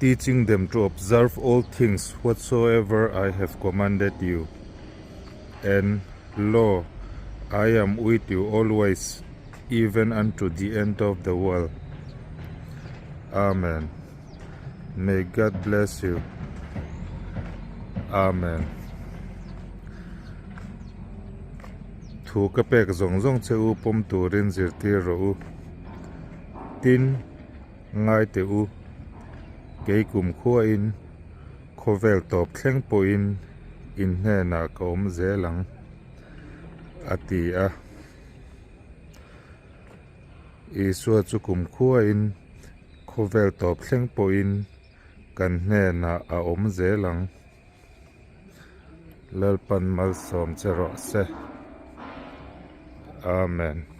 Teaching them to observe all things whatsoever I have commanded you. And, lo, I am with you always, even unto the end of the world. Amen. May God bless you. Amen. Thu ka pek zawng zawng che u pawm turin zirtir rawh u. Tin, ngai teh u, kei kumkhuain khawvel tawp thleng pawhin in hnenah ka awm zel ang, a ti a. Isua chu kumkhuain khawvel tawp thleng pawhin kan hnenah a awm zel ang. Lalpan malsawm che rawh se. Amen.